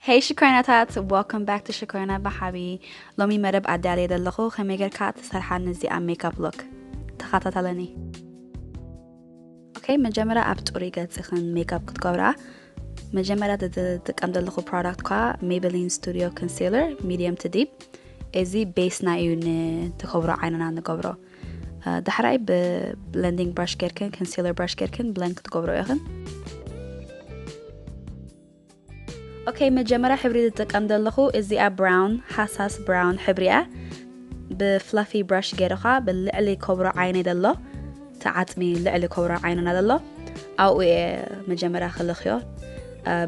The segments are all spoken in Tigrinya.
Hey ሽኮሪናታት፣ welcome back to ሽኮሪና ብሓቢ። ሎሚ መደብ ኣዳልየ ዘለኹ ከመይ ጌርካ ትሰርሓ ነዚኣ ሜካፕ ሉክ። ተኸታተለኒ። ኦኬ፣ መጀመርያ ኣብ ጽሩይ ገጽኽን ሜካፕ ክትገብራ። መጀመርያ ዝጥቀም ዘለኹ ፕሮዳክት ኳ Maybelline Studio Concealer Medium to Deep። እዚ ቤስና እዩ ንትኸብሮ ዓይንና ንገብሮ። ዳሕራይ ብ blending brush ጌርክን concealer brush ጌርክን ብለንድ ክትገብሮ ኢኽን። ኦኬ፣ መጀመርያ ሕብሪ ዝጥቀም ዘለኹ እዚኣ ብራውን፣ ሃሳስ ብራውን ሕብሪ እያ። ብ fluffy brush ገይርኻ ብልዕሊ ከብሮ ዓይነይ ዘሎ፣ እቲ ዓጽሚ ልዕሊ ከብሮ ዓይንና ዘሎ ኣብኡ እየ መጀመርያ ክልኽዮ።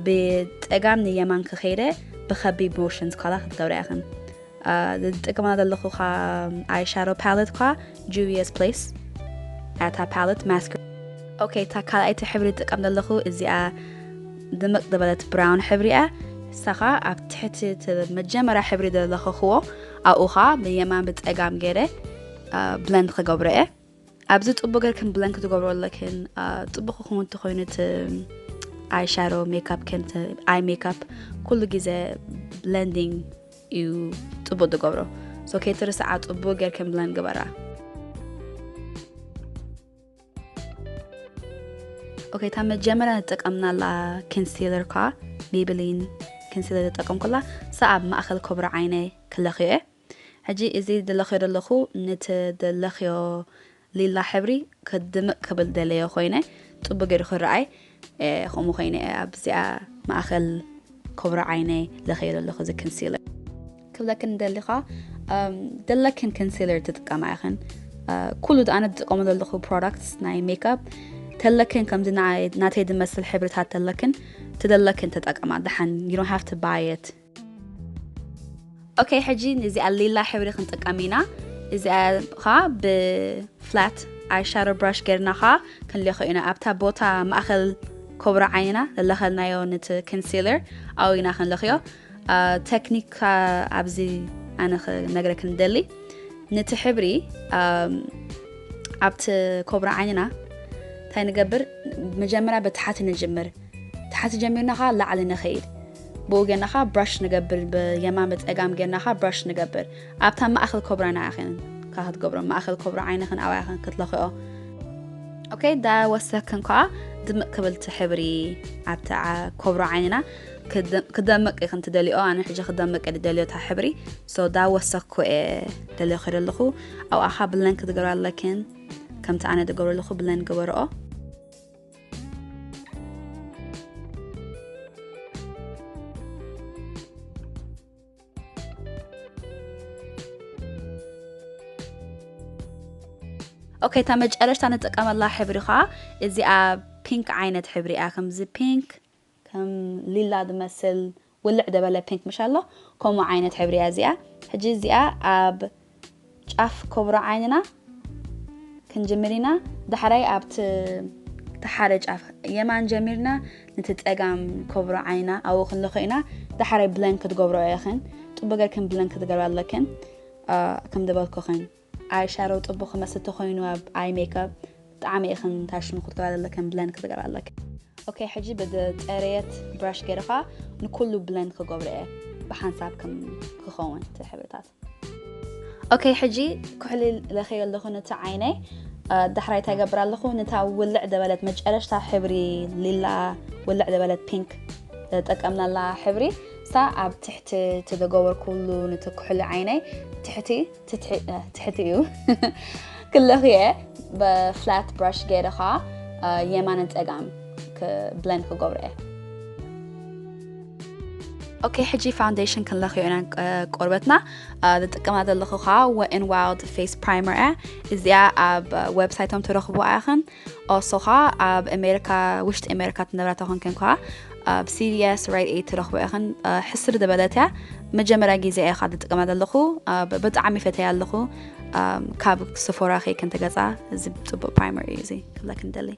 ብጸጋም ንየማን ክኸይደ ብከቢብ ሞሽንስ ካላ ክትገብራ ኢኽን። ዝጥቀማ ዘለኹ ኻ ኣይ ሻዶ ፓለት ኳ Juvia's Place እታ ፓለት ማስክ። ኦኬ፣ እታ ካልኣይቲ ሕብሪ ዝጥቀም ዘለኹ እዚኣ ድምቕ ዝበለት ብራውን ሕብሪ እያ። ንሳ ኸ ኣብ ትሕቲ እቲ መጀመርያ ሕብሪ ዘለኽኽዎ ኣብኡ ኸ ብየማን ብጸጋም ገይረ ብለንድ ክገብሮ እየ። ኣብዚ ጽቡቕ ጌርክን ብለንድ ክትገብሮ ኣለክን። ጽቡቕ ክኸውን እንተኾይኑ እቲ ኣይ ሻዶ ሜካፕ ክን ኣይ ሜካፕ ኩሉ ግዜ ብለንዲንግ እዩ ጽቡቕ ዝገብሮ። ሶ ከይትርስዓ ጽቡቕ ጌርክን ብለንድ ግበራ። ኦኬ፣ እታ መጀመርያ ንጥቀምናላ ኮንሲለር ኳ ሜብሊን ኮንሲለር ዝጠቀምኩላ፣ እሳ ኣብ ማእኸል ኮብራ ዓይነ ክለኽዮ እየ። ሕጂ እዚ ዝለኽዮ ዘለኹ ነቲ ዝለኽዮ ሊላ ሕብሪ ክድምቕ ክብል ደለዮ ኮይነ፣ ጽቡቅ ገይሩ ክረኣይ፣ እ፣ ከምኡ ኮይነ እየ ኣብዚኣ ማእኸል ኮብራ ዓይነይ ለኽዮ ዘለኹ እዚ ኮንሲለር። ክብለክን ደሊኻ፣ እም፣ ደለክን ኮንሲለር ትጥቀማ ኢኽን። እ፣ ኩሉ ኣነ ዝጥቀሙ ዘለኹ ፕሮዳክትስ ናይ ሜክኣፕ ተለክን ከምዚ ንዓይ፣ ናተይ ዝመስል ሕብርታት ተለክን ትደለክን ተጠቀማ። ደሓን፣ you don't have to buy it። ኦኬ፣ ሕጂ ነዚኣ ሊላ ሕብሪ ክንጥቀም ኢና። እዚኣ ኸዓ ብፍላት ኣይ ሻዶ ብራሽ ጌርና ኸዓ ክንለኾ ኢና። ኣብታ ቦታ ማእኸል ኮብራ ዓይንና ዘለኸልናዮ ነቲ ኮንሲለር ኣብኡ ኢና ክንለኽዮ። አ፣ ቴክኒክ፣ አ፣ ኣብዚ ኣነ ክነግረክን ደሊ። ነቲ ሕብሪ፣ ኣም፣ ኣብቲ ኮብራ ዓይንና እንታይ ንገብር? መጀመርያ በታሕቲ ንጅምር። ታሕቲ ጀሚርና ኸዓ ላዕሊ ንኸይድ። ብኡ ጌርና ኸዓ ብራሽ ንገብር፣ ብየማን ብጸጋም ጌርና ኸዓ ብራሽ ንገብር። ኣብታ ማእኸል ኮብራና ኢኽን ከኣ ክትገብሮ፣ ማእኸል ኮብራ ዓይንኽን ኣብኣ ኢኽን ክትለኽዮ። ኦኬ፣ ዳወሰክን ከኣ ድምቕ ክብል እቲ ሕብሪ ኣብቲ ዓ-፣ ኮብራ ዓይንና ክደ-፣ ክደምቕ ኢኽን ትደልዮ። ኣነ ሕጂ ክደምቕ እየ ዝደልዮ እታ ሕብሪ። ሶ ዳወሰኩ እየ ደልዮ ከይደ ኣለኹ። ኣብኣ ኸኣ ብለን ክትገብራ ኣለክን። ከምቲ ኣነ ዝገብሮ ኣለኹ ብለን ግበርኦ። ኦኬ፣ እታ መጨረሽታ ንጥቀመላ ሕብሪ ኸዓ እዚኣ ፒንክ ዓይነት ሕብሪ እያ። ከምዚ ፒንክ፣ ከም ሊላ ዝመስል ውልዕ ዝበለ ፒንክ ምሽ ኣሎ፣ ከምኡ ዓይነት ሕብሪ እያ እዚኣ። ሕጂ እዚኣ ኣብ ጫፍ ኮብሮ ዓይንና ክንጅምር ኢና። ዳሕራይ ኣብቲ እቲ ሓደ ጫፍ የማን ጀሚርና ነቲ ጸጋም ኮብሮ ዓይንና ኣብኡ ክንልኾ ኢና። ዳሕራይ ብለን ክትገብሮ ኢኽን። ጽቡቅ ጌርክን ብለን ክትገብራ ኣለክን። አ፣ ከም ዝበልኩኽን ኣይ ሻዶ ጽቡቅ ክመስል ተኾይኑ ኣብ ኣይ ሜክኣፕ ብጣዕሚ ኢኽን ታሽሙ ክትገብራ ዘለክን ብለን ክትገብራ ኣለክን። ኦኬ፣ ሕጂ ብዝጸረየት ብራሽ ገይርኻ ንኩሉ ብለንድ ክገብሮ እየ፣ ብሓንሳብ ከም ክኸውን እቲ ሕብርታት። ኦኬ፣ ሕጂ ኩሕሊ ለኸዮ ኣለኹ ነቲ ዓይነይ። እ፣ ዳሕራይ እንታይ ገብር ኣለኹ? ነታ ውልዕ ደበለት መጨረሽታ ሕብሪ ሊላ፣ ውልዕ ደበለት ፒንክ ዝጠቀምናላ ሕብሪ፣ እሳ ኣብ ትሕቲ እቲ ዝገበርኩሉ ነቲ ኩሕሊ ዓይነይ ትሕቲ፣ ትትሒ-፣ እ፣ ትሕቲ እዩ። ክለኽየ ብፍላት ብራሽ ገይረ ኸዓ፣ እ፣ የማንን ጸጋም ክ-፣ ብለንድ ክገብሮ እየ። ኦኬ፣ ሕጂ ፋውንዴሽን ክንለኽዮ ኢና፣ እ፣ ቆርበትና። እ፣ ዝጥቀማ ዘለኹ ኸዓ Wet n Wild ፌስ ፕራይመር እያ። እዚኣ ኣብ ዌብሳይቶም ትረኽብዋ ኢኽን። ኦሶ ኸዓ ኣብ ኣሜሪካ፣ ውሽጢ ኣሜሪካ ትነብራ ተኾንክን ኸዓ ኣብ ሲ ቪ ኤስ፣ ራይት ኤይድ ትረኽቦ ኢኽን። እ፣ ሕስር ዝበለት እያ። መጀመርያ ግዜ እየ ኸዓ ዝጥቀማ ዘለኹ። እ፣ ብ-፣ ብጣዕሚ ፈተያ ኣለኹ። እ፣ ካብ ሰፎራ ከይክን ተገጻ፣ እዚ ጽቡቅ ፕራይመር እዩ እዚ ክብለክን ደሊ።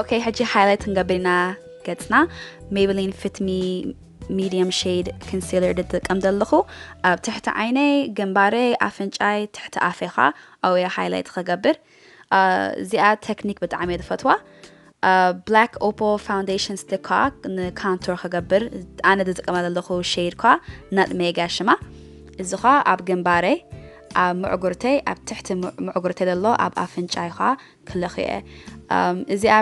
ኦኬ፣ ሕጂ ሃይላይት ክንገብር ኢና ገጽና። ሜብሊን ፊት ሚ ሚድየም ሼድ ኮንሲለር ዝጥቀም ዘለኹ ኣብ ትሕቲ ዓይነይ፣ ግንባረይ፣ ኣፍንጫይ፣ ትሕቲ ኣፈይ ኸዓ ኣብኡ እየ ሃይላይት ክገብር። አ፣ እዚኣ ቴክኒክ ብጣዕሚ እየ ዝፈትዋ። Black Opal Foundation Stick ኳ ንካንቶር ክገብር ኣነ ዝጥቀማ ዘለኹ ሼድ ኳ ናጥሜጋ ሽማ። እዚ ኳ ኣብ ግንባረይ፣ ኣብ ምዕጉርተይ፣ ኣብ ትሕቲ ምዕጉርተይ ዘሎ ኣብ ኣፍንጫይ ኳ ክለኽየ። እዚኣ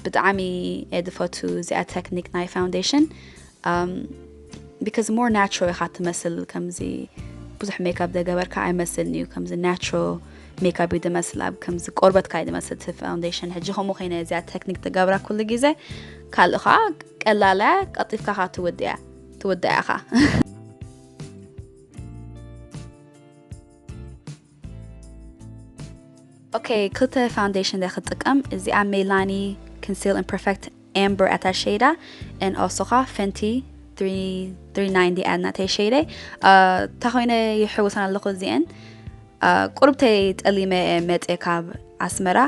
ብጣዕሚ እየ ዝፈቱ እዚኣ ቴክኒክ ናይ ፋውንዴሽን። Because more natural ኢኻ ትመስል። ከምዚ ብዙሕ ሜካፕ ዘገበርካ ኣይመስልን እዩ። ከምዚ ናቹራል ሜካፕ እዩ ዝመስል። ኣብ ከምዚ ቆርበትካ እዩ ዝመስል እቲ ፋውንዴሽን። ሕጂ ከምኡ ኮይነ እዚኣ ቴክኒክ ትገብራ ኩሉ ግዜ። ካልእ ኸዓ ቀላል እያ፣ ቀልጢፍካ ኸዓ ትውድያ ትውድያ ኢኻ። ኦኬ፣ ክልተ ፋውንዴሽን እየ ክጥቀም። እዚኣ ሜላኒ Conceal Imperfect Amber ኣታ ሼዳ፣ and also ኸዓ Fenty three ninety ኣድናተይ ሸይደይ። እታ ኮይነ ይሕውሰን ኣለኹ እዚአን። ቁርብተይ ጠሊመ እየ መፅየ ካብ ኣስመራ።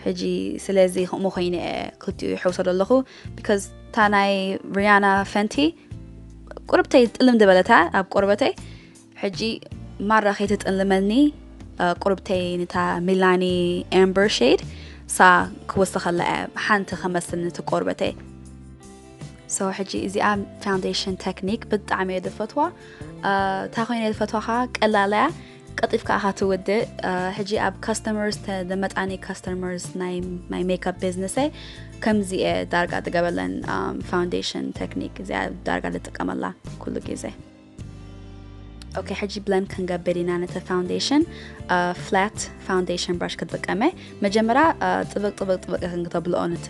ሕጂ ስለዚ ከምኡ ኮይነ እየ ክልቲኡ ይሕውሶ ዘለኹ። Because እታ ናይ ሪያና ፈንቲ ቁርብተይ ጥልም ዝበለታ ኣብ ቆርበተይ። ሕጂ ማራ ከይትጥልመኒ ቁርብተይ ንታ ሚላኒ ኣምበር ሼድ ሳ ክወስኸላ እየ ሓንቲ ከመስል ነቲ ቆርበተይ። So ሕጂ እዚኣ ፋውንዴሽን ቴክኒክ ብጣዕሚ እየ ዝፈትዋ። እታ ኮይነ ዝፈትዋ ከዓ ቀላል እያ፣ ቀልጢፍካ ኢኻ ትውድእ። ሕጂ ኣብ ካስተመርስ ተመጣኒ ካስተመርስ ናይ ሜካፕ ቢዝነሰይ ከምዚ እየ ዳርጋ ትገበለን ፋውንዴሽን ቴክኒክ እዚኣ ዳርጋ ዝጥቀመላ ኩሉ ግዜ። ኦኬ፣ ሕጂ ብለንድ ክንገብር ኢና ነቲ ፋውንዴሽን። ፍላት ፋውንዴሽን ብራሽ ክትጥቀመ መጀመርያ ጥብቅ ጥብቅ ጥብቅ ክንክተብልኦ ነቲ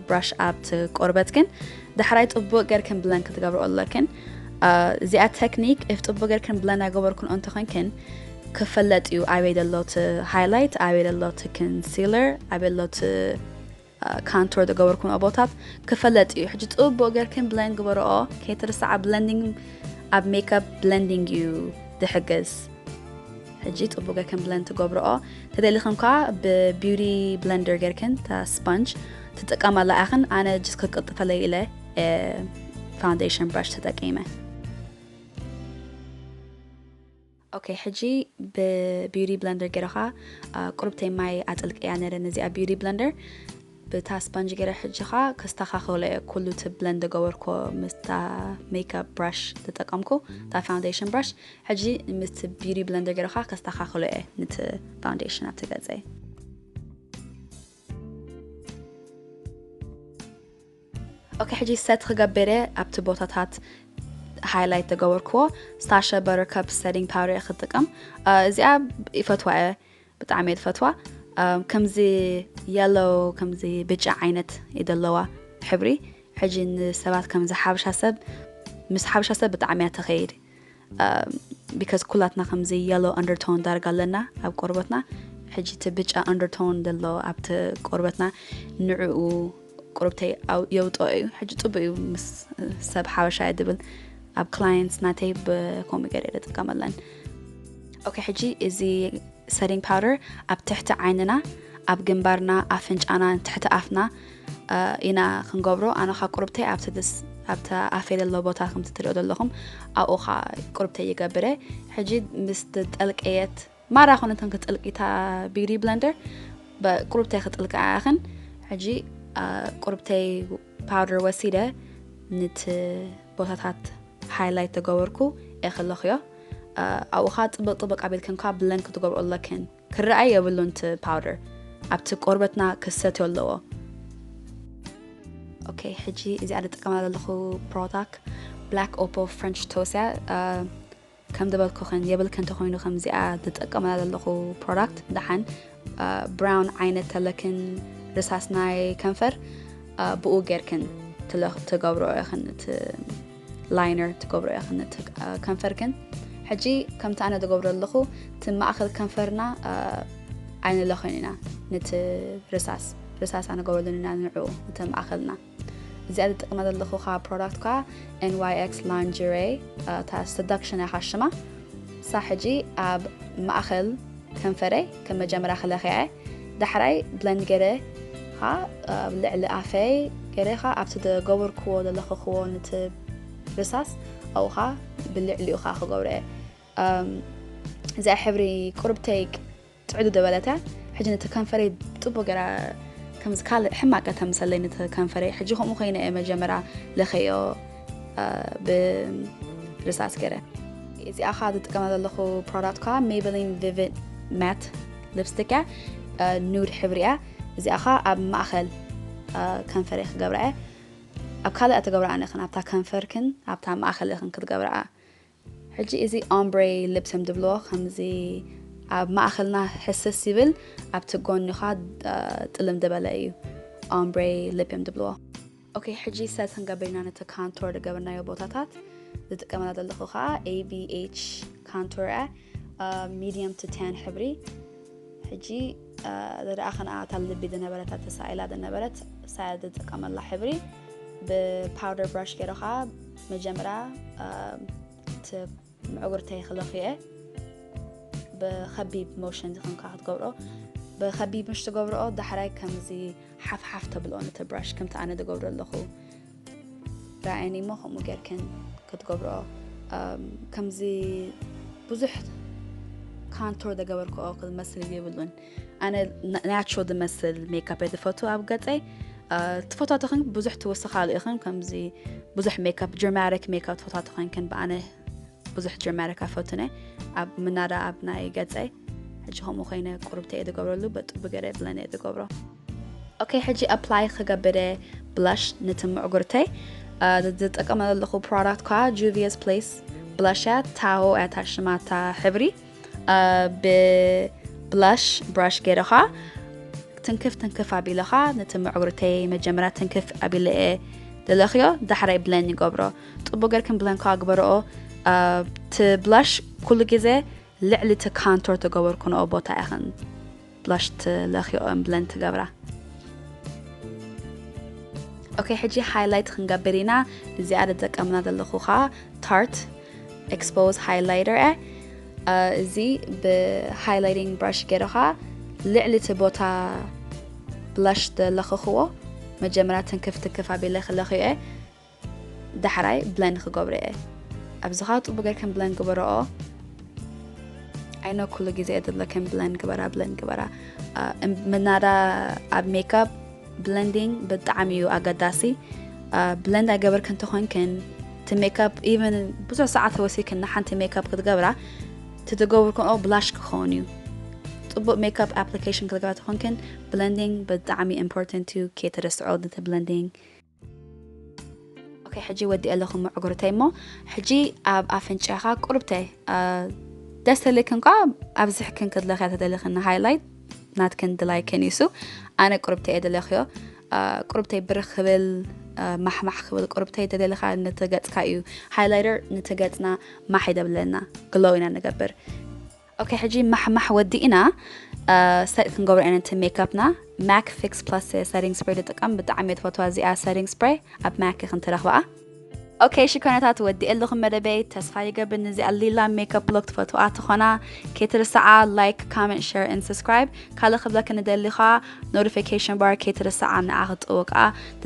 ብራሽ ኣብቲ ቆርበት ግን ዳሕራይ ጥቡቅ ጌርክን ብለንድ ክትገብርኦ ኣለክን። እዚኣ ቴክኒክ እፍ ጥቡቅ ጌርክን ብለንድ ኣይገበርኩን እንተኮንክን ክፈለጥ እዩ ኣበይ ዘሎ እቲ ሃይላይት፣ ኣበይ ዘሎ እቲ ኮንሲለር፣ ኣበይ ዘሎ እቲ ካንቶር ዝገበርኩን ቦታት ክፈለጥ እዩ። ሕጂ ጥቡቅ ጌርክን ብለንድ ግበርኦ፣ ከይትርስዓ። ብለንዲንግ ኣብ ሜካፕ ብለንዲንግ እዩ ዝሕግዝ። ሕጂ ጥቡቅ ጌርክን ብለንድ ትገብርኦ። ተደሊኽን ከዓ ብቢዩቲ ብለንደር ጌርክን እታ ስፖንጅ ትጥቀማላ ኢኽን። ኣነ ጅስ ክቅልጥፈለይ ኢለ ፋውንዴሽን ብራሽ ተጠቂመ። ኦኬ፣ ሕጂ ብቢዩቲ ብለንደር ገይረኻ ቁርብተይ ማይ ኣጥልቅያ ነረ ነዚኣ ቢዩቲ ብለንደር ብታ ስፖንጅ ገይረ። ሕጂ ኻ ከስተኻኸሎ እየ ኩሉ እቲ ብለንድ ገበርኮ ምስታ ሜካፕ ብራሽ ተጠቀምኩ፣ እታ ፋውንዴሽን ብራሽ። ሕጂ ምስቲ ቢዩቲ ብለንደር ገይረኻ ከስተኻኸሎ እየ ንቲ ፋውንዴሽን ኣብቲ ገጸይ። ኦኬ፣ ሕጂ ሰት ክገብር እየ። ኣብቲ ቦታታት ሃይላይት ተገበርክዎ ስታሸ በተርካፕ ሰቲንግ ፓውደር እየ ክጥቀም። እዚኣ ይፈትዋ እየ፣ ብጣዕሚ እየ ዝፈትዋ። ከምዚ የሎ፣ ከምዚ ብጫ ዓይነት እዩ ዘለዋ ሕብሪ። ሕጂ ንሰባት ከምዚ ሓበሻ ሰብ፣ ምስ ሓበሻ ሰብ ብጣዕሚ እያ ተኸይድ። Because ኩላትና ከምዚ የሎ ኣንደርቶን ዳርጋ ኣለና ኣብ ቆርበትና። ሕጂ እቲ ብጫ ኣንደርቶን ዘሎ ኣብቲ ቆርበትና ንዕኡ ቁርብተይ የውጥኦ እዩ። ሕጂ ጽቡቅ እዩ ምስ ሰብ ሓበሻ እየ ድብል ኣብ ክላየንትስ ናተይ ብከምኡ ገይረ እየ ዝጥቀመለን። ኦኬ፣ ሕጂ እዚ ሰቲንግ ፓውደር ኣብ ትሕቲ ዓይንና፣ ኣብ ግንባርና፣ ኣፍንጫና፣ ትሕቲ ኣፍና ኢና ክንገብሮ። ኣነ ኻ ቁርብተይ ኣብቲ ድስ ኣብቲ ኣፈይ ዘሎ ቦታ ከምቲ ትሪኦ ዘለኹም ኣብኡ ኻ ቁርብተይ ይገብረ። ሕጂ ምስ ጠልቀየት ማራ ኮነትን ክጥልቂታ ቢዩቲ ብለንደር ቁርብተይ ክጥልቃ ያኽን። ሕጂ ቁርብተይ ፓውደር ወሲደ ንቲ ቦታታት ሃይላይት ተገበርኩ እየ ከለኽዮ። ኣብኡ ኻ ጥብቅ ጥብቅ ኣቢልክን ኳ ብለንድ ክትገብሮ ኣለክን። ክረኣይ የብሉን እቲ ፓውደር፣ ኣብቲ ቆርበትና ክሰትዮ ኣለዎ። ኦኬ፣ ሕጂ እዚኣ ዝጥቀማ ዘለኹ ፕሮዳክት ብላክ ኦፖል ፍሬንች ቶስ እያ። ከም ዝበልኩኽን የብልክን እንተኾይኑ ከምዚኣ ዝጥቀማ ዘለኹ ፕሮዳክት ደሓን ብራውን ዓይነት ተለክን ርሳስ ናይ ከንፈር ብኡ ጌርክን ትገብሮ ኢኽን እቲ ላይነር ትገብሮ ኢኽን እቲ ከንፈርክን። ሕጂ ከምቲ ኣነ ዝገብሮ ኣለኹ እቲ ማእኸል ከንፈርና ኣይንለኽን ኢና፣ ነቲ ርሳስ ርሳስ ኣንገብረሉን ኢና ንዕኡ እቲ ማእኸልና። እዚኣ ዝጥቀማ ዘለኹ ከዓ ፕሮዳክት ከዓ ኤን ዋይ ኤክስ ላንጀሬ እታ ሰዳክሽን እያ ሽማ። እሳ ሕጂ ኣብ ማእኸል ከንፈረይ ከም መጀመርያ ክለኽያ እየ። ዳሕራይ ብለንድ ገይረ ኸዓ ኣብ ልዕሊ ኣፈይ ገይረ ኸዓ ኣብቲ ዝገበርክዎ ዘለኽኽዎ ነቲ ርሳስ ኣብኡ ኸዓ ብልዕሊኡ ኸዓ ክገብሮ እየ። እዚኣ ሕብሪ ቁርብተይ ጥዕዱ ደበለታ። ሕጂ ነቲ ከንፈረይ ጽቡቅ ገይራ ከምዚ ካልእ ሕማቅ ከተምሰለይ ነቲ ከንፈረይ። ሕጂ ከምኡ ኮይነ እየ መጀመርያ ለኸዮ ብርሳስ ገረ። እዚኣ ኸዓ ዝጥቀማ ዘለኹ ፕሮዳክት ከዓ Maybelline Vivid Matte Lipstick እያ። ኑድ ሕብሪ እያ። እዚኣ ኸዓ ኣብ ማእኸል ከንፈረይ ክገብራ እየ። ኣብ ካልእ ኣትገብራ ኣነኽን ኣብታ ከንፈርክን ኣብታ ማእኸል ኢኽን ክትገብራ። ሕጂ እዚ ኦምብሬ ሊፕስ እዮም ዝብልዎ። ከምዚ ኣብ ማእኸልና ሕስስ ይብል፣ ኣብቲ ጎኒ ኸዓ ጥልም ዝበለ እዩ። ኦምብሬ ሊፕ እዮም ዝብልዎ። ኦኬ፣ ሕጂ ሰት ክንገብር ኢና ነቲ ካንቶር ዝገበርናዮ ቦታታት። ዝጥቀመላ ዘለኹ ኸዓ A B H ካንቶር እያ። ሚድየም ቱ ቴን ሕብሪ። ሕጂ ዝረኣኽንኣ እታ ልቢ ዝነበረት ተሳኢላ ዝነበረት ሳያ ዝጥቀመላ ሕብሪ ብፓውደር ብራሽ ገይረ ኸዓ መጀመርያ እቲ ምዕጉርተይ ክለኽየ ብኸቢብ ሞሽን ዝኸንካ ክትገብሮ። ብኸቢብ ምሽ ትገብርኦ ዳሕራይ ከምዚ ሓፍሓፍ ተብልኦ ነቲ ብራሽ ከምቲ ኣነ ዝገብሮ ኣለኹ። ረኣየኒ እሞ ከምኡ ጌርክን ክትገብርኦ። ከምዚ ብዙሕ ካንቶር ዝገበርክኦ ክመስል የብሉን። ኣነ ናቹራል ዝመስል ሜካፕ እየ ዝፈቱ ኣብ ገፀይ። ትፈትዋ ተኾይንክን ብዙሕ ትውስኻሉ ኢኽን። ከምዚ ብዙሕ ሜካፕ፣ ድራማቲክ ሜካፕ ትፈትዋ ተኾይንክን ብኣነ ብዙሕ ድራማቲክ ኣይፈቱን እየ ኣብ ምናዳ ኣብ ናይ ገፀይ። ሕጂ ከምኡ ኮይነ ቁርብተ እየ ዝገብረሉ፣ በጥቡ ገይረ ብለን እየ ዝገብሮ። ኦኬ፣ ሕጂ ኣፕላይ ክገብር እየ ብላሽ ነቲ ምዕጉርተይ። ዝጥቀመ ዘለኹ ፕሮዳክት ከዓ Juvia's Place ብላሽ እያ። ታዎ እያ እታ ሽማ እታ ሕብሪ። ብብላሽ ብራሽ ገይረ ከዓ ትንክፍ ትንክፍ ኣቢለ ከዓ ነቲ ምዕጉርተይ መጀመርያ ትንክፍ ኣቢለ እየ ዝለኽዮ፣ ዳሕራይ ብለን ይገብሮ። ጥቡቅ ገርክን ብለን ከዓ ግበረኦ። እቲ ብላሽ ኩሉ ግዜ ልዕሊ እቲ ካንቶር ተገበርኩንኦ ቦታ ኢኽን ብላሽ ትለኽዮኦ ብለን ትገብራ። ኦኬ፣ ሕጂ ሃይላይት ክንገብር ኢና። እዚኣ ዝጥቀምና ዘለኹ ከዓ ታርት ኤክስፖዝ ሃይላይተር እያ። እዚ ብሃይላይቲንግ ብራሽ ገይረ ከዓ ልዕሊ እቲ ቦታ ብላሽ ዝለኸኽዎ መጀመርያ ትንክፍ ትንክፍ ኣቢለ ክለኽዮ እየ። ዳሕራይ ብለን ክገብሮ እየ። ኣብዚ ኸዓ ጥቡቅ ገርክን ብለን ግበረኦ። ኣይኖ ኩሉ ግዜ እየ ዝብለክን ብለን ግበራ፣ ብለን ግበራ። ምናዳ ኣብ ሜካፕ ብለንዲንግ ብጣዕሚ እዩ ኣገዳሲ። ብለንድ ኣይገበርክን እንተኾይንክን እቲ ሜካፕ ኢቨን ብዙሕ ሰዓት ወሲድክን ንሓንቲ ሜካፕ ክትገብራ፣ እቲ ትገብርክንኦ ብላሽ ክኸውን እዩ። ጥቡቅ ሜካፕ ኣፕሊኬሽን ክትገብራ ተኾይንክን ብለንዲንግ ብጣዕሚ ኢምፖርታንት እዩ። ከይትርስዖ ነቲ ብለንዲንግ። ኦኬ፣ ሕጂ ወዲኤ ኣለኹ ምዕጉርተይ እሞ፣ ሕጂ ኣብ ኣፍንጫኻ ቁርብተይ ደስ ተለክን ኳ ኣብዝሕክን ክትለኽያ ተደለኽን ሃይላይት ናትክን ድላይክን ይሱ። ኣነ ቁርብተይ እየ ደለኽዮ። ቁርብተይ ብርኽ ክብል፣ ማሕማሕ ክብል ቁርብተይ ተደለኻ ነቲ ገጽካ እዩ። ሃይላይተር ነቲ ገጽና ማሕ ይደብለና፣ ግሎው ኢና ንገብር። ኦኬ፣ ሕጂ ማሕማሕ ወዲእና ሰጥ ክንገብሮ ኢና ነቲ ሜካፕና። ማክ ፊክስ ፕላስ ሰቲንግ ስፕሬይ ዝጥቀም ብጣዕሚ እየ ትፈትዋ እዚኣ ሰቲንግ ስፕሬይ። ኣብ ማክ ኢኽን ትረኽብኣ። ኦኬ ሽኮነታት፣ ወዲኤ ኣለኹ መደበይ። ተስፋ ይገብር ነዚኣ ሊላ ሜካፕ ሎክ ትፈትዋ ትኾና። ከይትርስዓ ላይክ፣ ኮመንት፣ ሸር ን ሰብስክራይብ። ካልእ ክብለክ ንደሊ ኸዓ ኖቲፊኬሽን ባር ከይትርስዓ ንዓ ክትጥውቃ።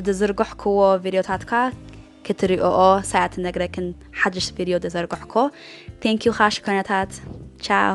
ዝዘርግሕክዎ ቪድዮታትካ ክትሪኦኦ ሳያ ትነግረክን ሓድሽ ቪድዮ ዘዘርግሕኮ። ቴንኪዩ ኻ ሽኮነታት። ቻው።